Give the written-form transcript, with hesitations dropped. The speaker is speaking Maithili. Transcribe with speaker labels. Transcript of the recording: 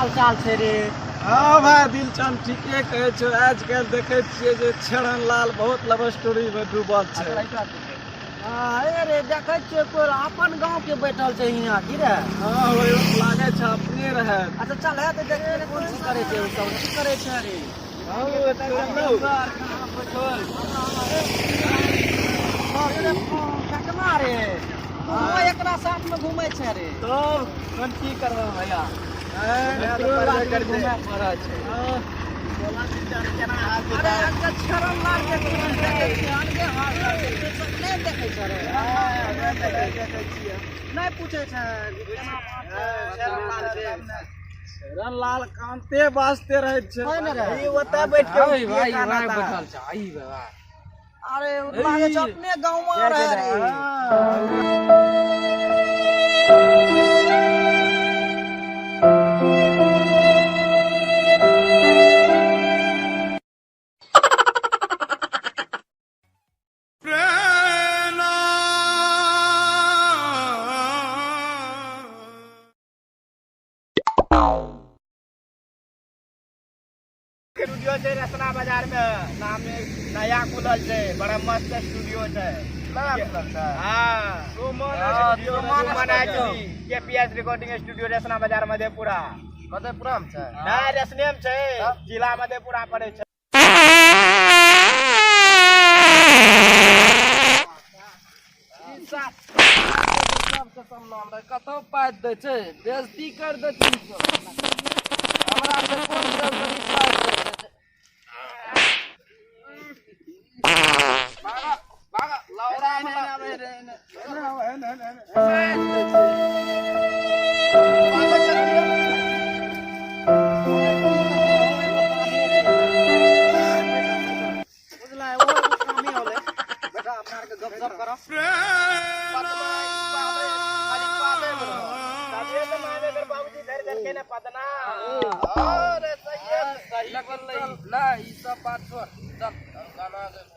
Speaker 1: हाल चाल छै रे?
Speaker 2: हाँ भाई दिलचन ठीके कहै छौ। आजकल देखै छियै जे छेड़न लाल बहुत लव स्टोरी में डूबल छै।
Speaker 1: हाँ रे देखै छियै कोइ अपन गाँव के बैठल छै हियाँ की रे?
Speaker 2: हाँ लागै छै अपने रहै।
Speaker 1: अच्छा चल है तऽ देखियै ने कोन चीज करै छै ओ सब, की करै छै रे? कतना रे तू एकरा साथ में घूमै छै रे?
Speaker 2: तब कोन की करबै भैया,
Speaker 1: घूमै पड़ै छै। अरे आजकल छेड़न लाल के देखै छियै अलगे हाल चाल छै, तू सब नहि देखै छै रे? नहि पूछै छै केना बात छै छेड़न लाल के?
Speaker 2: छेड़न लाल कानते बाजते रहै छै।
Speaker 1: है ने रे?
Speaker 2: ओतऽ बैठ के
Speaker 3: भाई भाई बैठल छै आई बाबा।
Speaker 1: अरे लागै छै अपने गाँव में रहे रे।
Speaker 3: स्टूडियो छै रसना बाजार में, नाम नया खुलल छै, बड़ा मस्त स्टूडियो छै। हाँ Suman HD KPS recording studio Rasna Bazar Madhepura.
Speaker 2: Madhepura में छै?
Speaker 3: नहीं रसने में छै, जिला मधेपुरा पड़े छै।
Speaker 2: सबके सामना मे कतौ पाइ दै छै, बेइज्जती कर दै छै सब। हमरा से कोन बेइज्जती पाइ दै छै? भागा भागा लौड़ा वाला पाइ दै छै।
Speaker 1: बुझलै ओहो एगो कामे होलै। बेटा अपना आरके गपशप करऽ।
Speaker 2: ना ई सब बात छोड़, चल गाना गाबो।